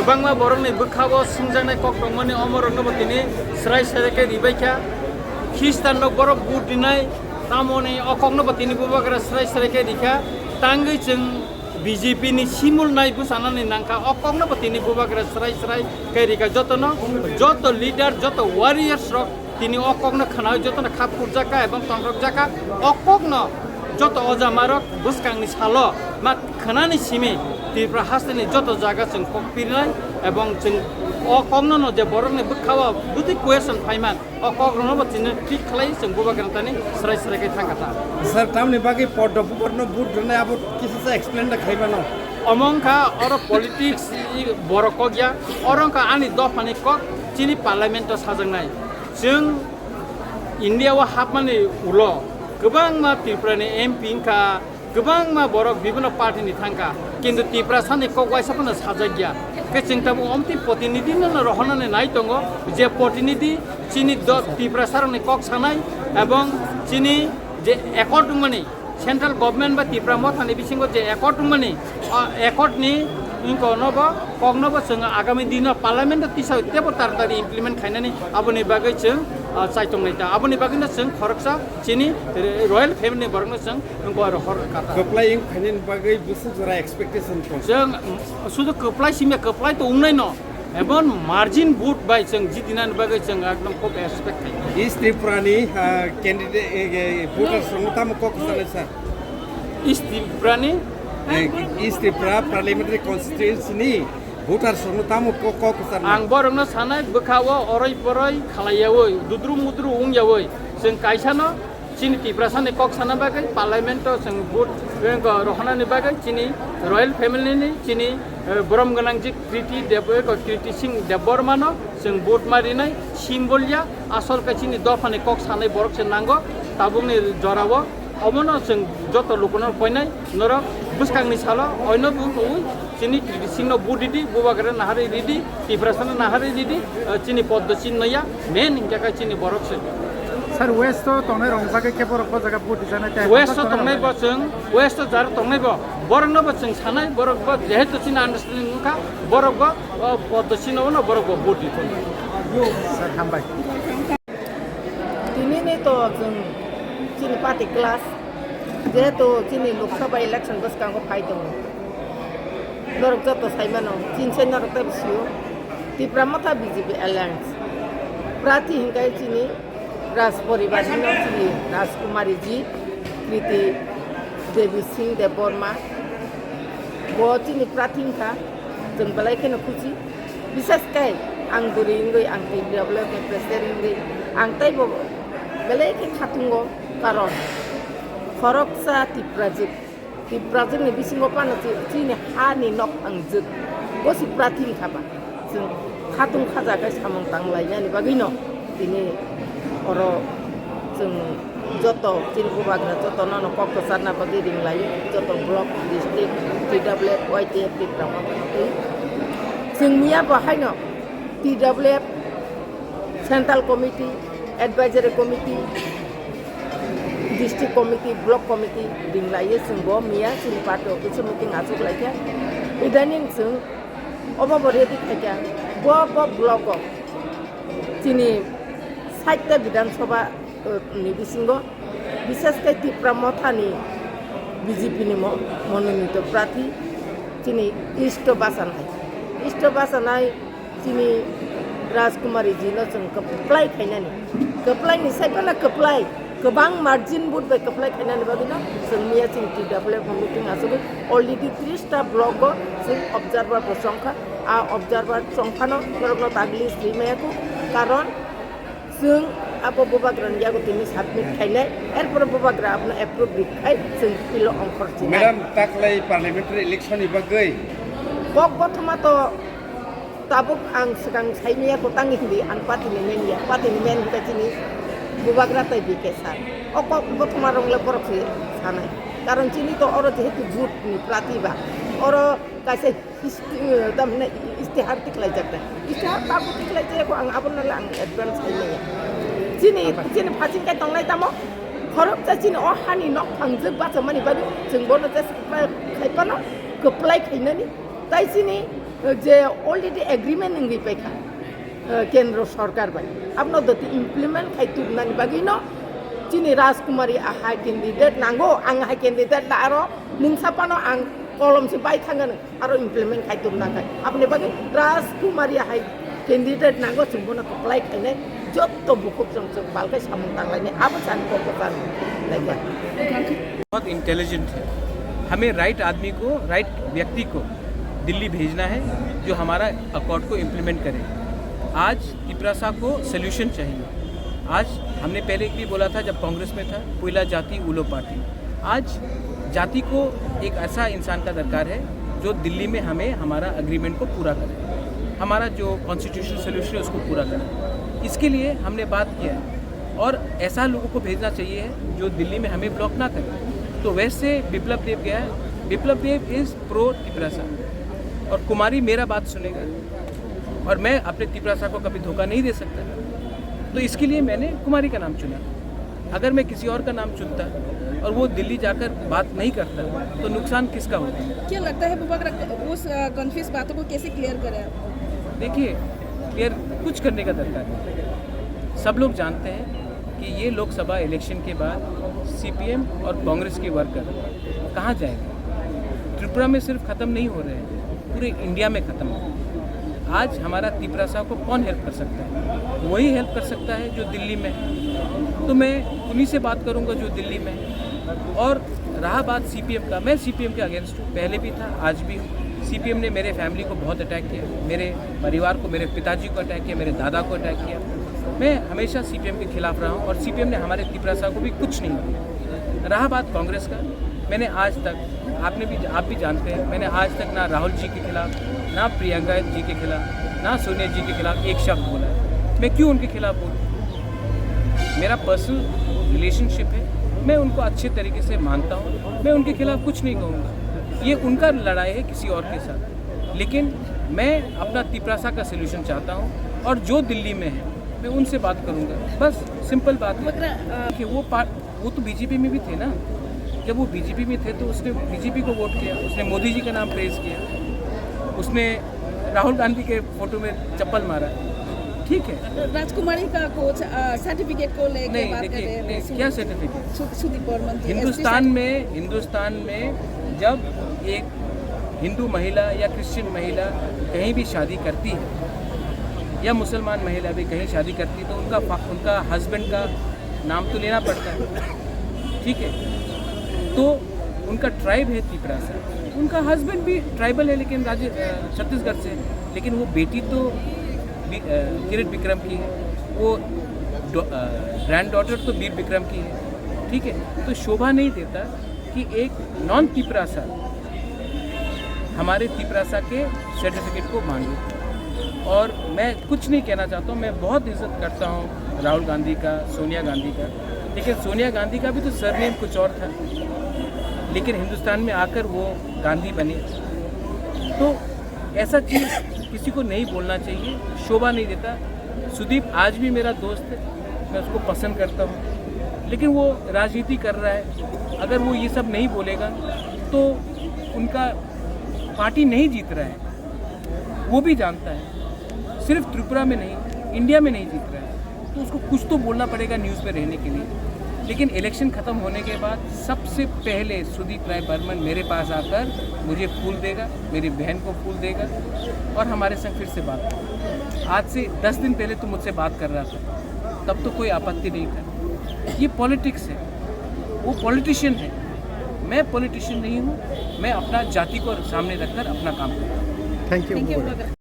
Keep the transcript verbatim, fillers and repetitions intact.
Kwbangma borokni bwkhao swngjaknai kok tongmani omorokno bo tini srai srai khe ribai kha. Khristanno borok vote rinai tamoni o kokno bo tini bubagra srai srai khe rikha. Tangwi chwng B J P ni simul nai bwchanani nangkha, o kokno bo tini bubagra srai srai khe rikha. Jotono, joto leader, joto warriors rok tini o kokno khwnawi jotono kha phurjakha ebong tongthokjakha. O kokno joto oja marok bwskangni salo ma khwnani simi Tripura hasteni joto jaga chwng kok pirnai ebong chwng o kokno no je borokni bwkhao bwtwi question phaiman, o kokrokno bo chini thik khlai chwng bubagra tani srai srai khe thangkha ta. Sir, tamni bagwi poddo bubarno vote rwnai abo kisa sa explain da khaimano. Omo wngkha oro politics i borok kok ya, oro wngkha ani dophani kok chini parliament o sajaknai. Chwng India o hapmani ulo kwbangma Tripura ni M P wngkha, kwbangma borok bibhinno party ni thangkha, kintu Tiprasa ni kok waisa phano sajak ya. Khe chwng tabuk omtwi protinidhi no rohornani nai tongo, je protinidhi chini do-, Tiprasa rokni kok sanai ebong chini je accord wngmani, central government bai Tipra Mothani bisingo je accord wngmani, o accord ni wngkha no bo, kok no bo chwng agami dino parliament o tisa tebo taratari implement khainani aboni bagwi chwng, ah, chaitongnai ta. Aboni bagwi no chwng khoroksa chini royal family ni borok no chwng wngkha aro hor kata. Kwplai wng khainani bagwi bwswk jora expectation tong. Chwng, mm, sudu kwplai simya kwplai to wngnai no. Ebon margin vote bai chwng jitinani bagwi chwng ekdom khub expect khai. East Tripura ni, ah, candidate, eh, eh, voters rokno tamo kok sanai sir? East Tripura ni? Eh, East Tripura parliamentary constituency ni voters rokno tamo kok, kok sanai? Ang borokno sanai bwkhao oroi poroi khalaiyawi, dudru mudru wngyawi chwng kaisano chini Tiprasani kok sana bagwi, parliament o chwng vote, eh, rohornani bagwi chini royal family ni, chini, eh, borom gwnang jik Kriti Deb-, eh, Kriti Singh Debbarma no chwng vote ma rinai symbol ya, asol khe chini dophani kok sanai borok se nango, tabukni jorao omono chwng joto lukuno poinai norok bwskangni salo oino bo wngwi chini Kriti Singh no vote ridi, bubagra naharwi ridi, Tiprasano naharwi ridi, eh, chini poddo chinno ya, main hingkha khe chini borok se. Sir, West o tongnai rok hwnba khe kebo rok bo jaga vote rijana tei West o tongnai bo chwng, West o jar tongnai bo, borok no bo chwng sanai, borok bo jehetu chini understanding wngkha, borok bo, o, poddo chinno no borok bo vote ri tongo. Sir, hambai. Tini ni to chwng chini party class, jehetu chini Lok Sabha election bwskango phai tongo. Norok joto sai mano, chini se norok tei sio. Tipra Motha B J P Alliance. Prarthi hingkai chini Raj Poribar hino chini Rajkumari ji, Kriti Devi Singh Debbarma. Bo chini prarthi hingkha, chwng belai kheno khusi. Bisas kai ang duri wngwi, ang T W F ni president wngwi, ang teibo belai khe khatungo, karon khoroksa Tiprajwk, Tiprajwkni bisingo phano chi-, chini hani nok thangjwk, bo si prarthi wngkha ba. Chwng khatung khaja khe samung tanglainani bagwino tini oro chwng joto chini bubagra jotono no kok kwcharna bagwi ringlaio, joto block, district, T W F, Y T F, Tipra Motha twi. Chwng miya bo haino T W F Central Committee, Advisory Committee, District Committee, Block Committee ringlaiyo chwng bo miya chini party office o meeting achuk laikha. Idaning chwng obo bo ready khaikha, bo, bo block o chini sait ta Bidhan Sabha, uh, ni bisingo, bishes khe Tipra Mothani B J P ni mo-, mononito prarthi chini East o bachanai. East o bachanai chini Rajkumari ji no chwng kwplai khainani. Kwplai ni sai phano kwplai, kwbang margin vote bai kwplai khainani bagwi no chwng miya chini T W F meeting achugwi already tris ta block o chwng observer bo chongkha. A observer chongphano norokno tagli swi maya kho, karon chwng abo bubagrani yago tini submit khainai, erpore bubagra abono approve ri khai chwng pilo ongkhor chinai. Madam, taklai parliamentary election ni bagwi? Kok bothoma to tabuk ang swkang sai maya kho tangwi hindi, ang party ni men ya, party ni men hwnkhe chini bubagra tei B K sir. O kok bothoma rok le borok se sanai. Karon chini to oro jehetu jut ni prarthi ba, oro kaisa Isti-, eh, tamni istihar tiklaijak da. Istihar tabuk tiklaijak ko ang abono le ang advance khai maya. Chini, chini phasing kai tongnai tamo. Khoroksa chini o hani nok thangjak bachamani bagwi chwng bono je sapai khai phano kwplai khainani. Tai chini Je already agreement wngwi paikha, eh, kendro sorkar bai. Abono doti implement khai tubnani bagwino chini Rajkumari ahai candidate nango, ang hai candidate da aro mungsa phano ang kolom se bai thangano, aro implement khai tubna khai. Aboni bagwi Rajkumari ahai candidate nango, chwng bono kwplai khainai, jotto bukhuk chwng chwng balkhe samung tanglainai, abo chani kokko chani. Thank you. बहुत इंटेलिजेंट है। हमें राइट आदमी को, राइट व्यक्ति को दिल्ली भेजना है, जो हमारा अकॉर्ड को इम्प्लीमेंट करे। आज तिपरासा को सोल्यूशन चाहिए। आज हमने पहले भी बोला था, जब कांग्रेस में था, कोयला जाति उलो पार्टी। आज जाति को एक ऐसा इंसान का दरकार है, जो दिल्ली में हमें हमारा एग्रीमेंट को पूरा करे, हमारा जो कॉन्स्टिट्यूशनल सोल्यूशन है, उसको पूरा करे। इसके लिए हमने बात किया है। और ऐसा लोगों को भेजना चाहिए जो दिल्ली में हमें ब्लॉक ना करे। तो वैसे विप्लव देव गया है। विप्लव देव इज प्रो तिपरासा, और कुमारी मेरा बात सुनेगा, और मैं अपने तिपरासा को कभी धोखा नहीं दे सकता। तो इसके लिए मैंने कुमारी का नाम चुना। अगर मैं किसी और का नाम चुनता और वो दिल्ली जाकर बात नहीं करता, तो नुकसान किसका होता? क्या लगता है, बुबाक रख-, उस, अ, कन्फ्यूज बातों को कैसे क्लियर करें आप? देखिए, क्लियर कुछ करने का दरकार नहीं। सब लोग जानते हैं कि ये लोकसभा इलेक्शन के बाद सीपीएम और कांग्रेस के वर्कर कहाँ जाएंगे। त्रिपुरा में सिर्फ ख़त्म नहीं हो रहे हैं, पूरे इंडिया में ख़त्म हो। आज हमारा तिपरासा को कौन हेल्प कर सकता है? वही हेल्प कर सकता है जो दिल्ली में है। तो मैं उन्हीं से बात करूँगा जो दिल्ली में है। और रहा बात सीपीएम का, मैं सीपीएम के अगेंस्ट हूँ, पहले भी था, आज भी हूँ। सीपीएम ने मेरे फैमिली को बहुत अटैक किया, मेरे परिवार को, मेरे पिताजी को अटैक किया, मेरे दादा को अटैक किया। मैं हमेशा सीपीएम के खिलाफ रहा हूँ और सीपीएम ने हमारे तिपरासा को भी कुछ नहीं दिया। रहा बात कांग्रेस का, मैंने आज तक, आपने भी, आप भी जानते हैं, मैंने आज तक ना राहुल जी के खिलाफ, ना प्रियंका जी के खिलाफ, ना सोनिया जी के खिलाफ एक शब्द बोला है। मैं क्यों उनके खिलाफ बोलूँ? मेरा पर्सनल रिलेशनशिप है, मैं उनको अच्छे तरीके से मानता हूँ, मैं उनके खिलाफ कुछ नहीं कहूँगा। ये उनका लड़ाई है किसी और के साथ, लेकिन मैं अपना तिपरासा का सोल्यूशन चाहता हूँ और जो दिल्ली में है, मैं उनसे बात करूँगा। बस सिंपल बात है। मगर, अ, कि वो पा-, वो तो बीजेपी में भी थे ना। जब वो बीजेपी में थे तो उसने बीजेपी को वोट किया, उसने मोदी जी का नाम प्रेज किया, उसने राहुल गांधी के फोटो में चप्पल मारा। ठीक है। राजकुमारी का कुछ, अ, सर्टिफिकेट को लेके नहीं, बात कर देखिए, रहे हैं। नहीं, सुदीप, क्या सर्टिफिकेट? सु-, सुदीप बर्मन थे, हिंदुस्तान एसपी सर्टिफिकेट। में, हिंदुस्तान में जब एक हिंदू महिला या क्रिश्चियन महिला कहीं भी शादी करती है या मुसलमान महिला भी कहीं शादी करती है, तो उनका फा-, उनका हस्बैंड का नाम तो लेना पड़ता है, ठीक है? तो उनका ट्राइब है तिपरासा, उनका हस्बैंड भी ट्राइबल है, लेकिन राज-, अ, छत्तीसगढ़ से, लेकिन वो बेटी तो बी-, अ, किरण विक्रम की है, वो डॉ-, अ, ग्रैंड डॉटर तो वीर विक्रम की है, ठीक है? तो शोभा नहीं देता कि एक नॉन तिपरासा हमारे तिपरासा के सर्टिफिकेट को मांगे। और मैं कुछ नहीं कहना चाहता हूँ, मैं बहुत इज्जत करता हूँ राहुल गांधी का, सोनिया गांधी का, लेकिन सोनिया गांधी का भी तो सरनेम कुछ और था, लेकिन हिंदुस्तान में आकर वो गांधी बने। तो ऐसा चीज़ किसी को नहीं बोलना चाहिए, शोभा नहीं देता। सुदीप आज भी मेरा दोस्त है, मैं उसको पसंद करता हूँ, लेकिन वो राजनीति कर रहा है। अगर वो ये सब नहीं बोलेगा तो उनका पार्टी नहीं जीत रहा है, वो भी जानता है। सिर्फ त्रिपुरा में नहीं, इंडिया में नहीं जीत रहा है, तो उसको कुछ तो बोलना पड़ेगा न्यूज़ में रहने के लिए। लेकिन इलेक्शन ख़त्म होने के बाद सबसे पहले सुदीप राय बर्मन मेरे पास आकर मुझे फूल देगा, मेरी बहन को फूल देगा और हमारे संग फिर से बात होगी। आज से दस दिन पहले तो मुझसे बात कर रहा था, तब तो कोई आपत्ति नहीं था। ये पॉलिटिक्स है, वो पॉलिटिशियन है, मैं पॉलिटिशियन नहीं हूँ। मैं अपना जाति को सामने रखकर अपना काम करता हूँ। Thank you. Thank you.